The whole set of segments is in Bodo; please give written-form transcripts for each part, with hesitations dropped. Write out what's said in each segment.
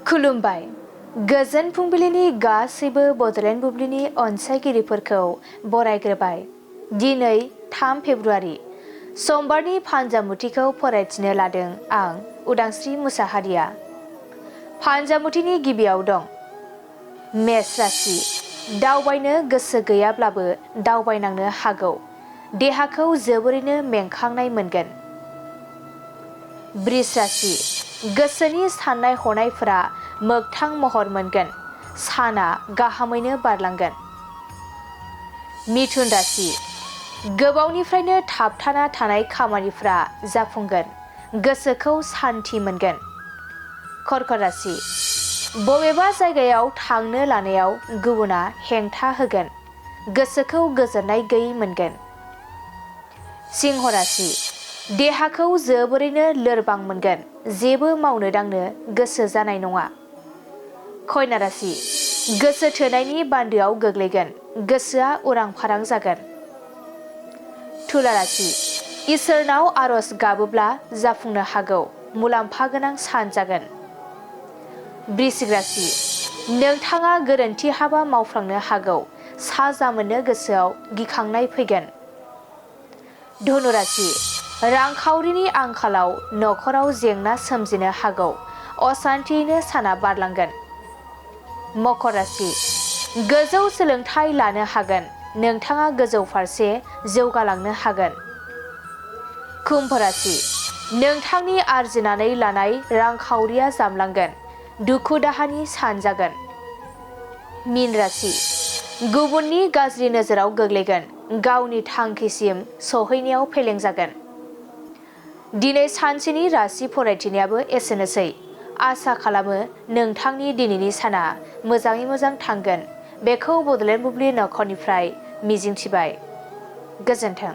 खुलुमबाय। गोजोन फुंबिलिनि गासैबो बड'लेण्ड बुब्लिनि अनसायगिरिफोरखौ बरायग्रोबाय। दिनै 3 फेब्रुआरि समबारनि फानजामुथिखौ फरायथिनो लादों आं उदांस्रि मुसाहारिया। फानजामुथिनि गिबियाव दं मेष राशि। दावबायनो गोसो गैयाब्लाबो दावबायनांनो हागौ। देहाखौ जोबोरैनो मेंखांनाय मोनगोन। बृष राशि। गोसोनि साननाय हनायफोरा मोगथां महर मोनगोन। साना गाहामैनो बारलांगोन। मिथुन राशि। गोबावनिफ्रायनो थाबथाना थानाय खामानिफ्रा जाफुंगोन। गोसोखौ सान्थि मोनगोन। कर्कट राशि। बबेबा जायगायाव थांनो लानायाव गुबुना हेंथा होगोन। गोसोखौ गोजोननाय गैयै मोनगोन। सिंह राशि। देहाखौ जोबोरैनो लोरबां मोनगोन। जेबो मावनो दांनो गोसो जानाय नङा। कन्या राशि। गोसो थोनायनि बान्दोआव गोग्लैगोन। गोसोआ उरां फारां जागोन। तुला राशि। इसोरनाव आरज गाबोब्ला जाफुंनो हागौ। मुलाम्फा गोनां सान जागोन। वृश्चिक राशि। नोंथाङा गोरोन्थि हाबा मावफ्लांनो हागौ। साजा मोननो गोसोआव गिखांनाय फैगोन। धनु राशि। रांखावरिनि आंखालाव नखराव जेंना सोमजिनो हागौ। असान्थियैनो साना बारलांगोन। मकर राशि। गोजौ सोलोंथाइ लानो हागोन। नोंथाङा गोजौ फारसे जौगालांनो हागोन। कुम्भ राशि। नोंथांनि आरजिनानै लानाय रांखावरिया जामलांगोन। दुखु दाहानि सान जागोन। मीन राशि। गुबुननि गाज्रि नोजोराव गोग्लैगोन। गावनि थांखिसिम सहैनायाव फेलें जागोन। दिनै सानसेनि राशि फरायथिनायाबो एसेनोसै। आसा खालामो नोंथांनि दिनैनि साना मोजाङै मोजां थांगोन। बेखौ बड'लेण्ड बुब्लि नखरनिफ्राय मिजिंथिबाय। गोजोन्थों।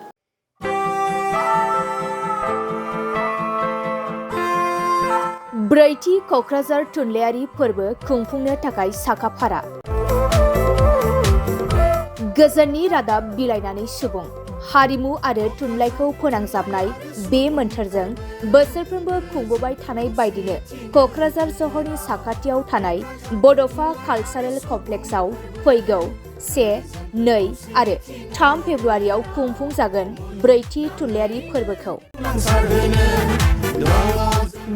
ब्रैथि क'क्राझार थुनलाइयारि फोरबो खुंफुंनो थाखाय साखाफारा। गोजोननि रादाब बिलाइनानै सुबुं हारिमु आरो थुनलाइखौ फोनांजाबनाय बे मोन्थोरजों बोसोरफ्रोमबो खुंबोबाय थानाय बायदिनो क'क्राझार सहरनि साखाथियाव थानाय बड'फा कालचारेल कमप्लेक्सआव फैगौ 1, 2 आरो 3 फेब्रुआरियाव खुंफुंजागोन ब्रैथि थुनलाइयारि फोरबोखौ।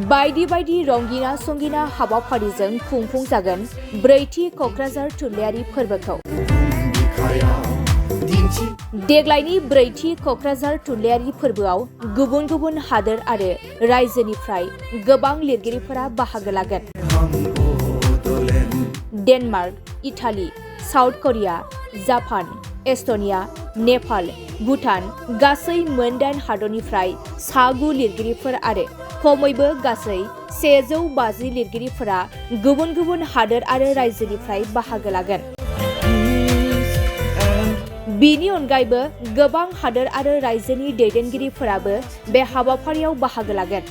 बायदि बायदि रंगिना संगिना हाबाफारिजों खुंफुंजागोन ब्रैथि क'क्राझार थुनलाइयारि फोरबोखौ। देग्लायनि ब्रैथि क'क्राझार थुनलाइयारि फोरबोआव गुबुन गुबुन हादोर आरो रायजोनिफ्राय गोबां लिरगिरिफोरा बाहागो लागोन। Denmark, Italy, South Korea, Japan, Estonia, Nepal, Bhutan गासै मोन 8 हादरनिफ्राय 9 लिरगिरिफोर आरो खमैबो गासै 150 लिरगिरिफोरा गुबुन गुबुन हादोर आरो रायजोनिफ्राय बाहागो लागोन। बिनि अनगायैबो गोबां हादोर आरो रायजोनि दैदेनगिरिफोराबो बे हाबाफारियाव बाहागो लागोन।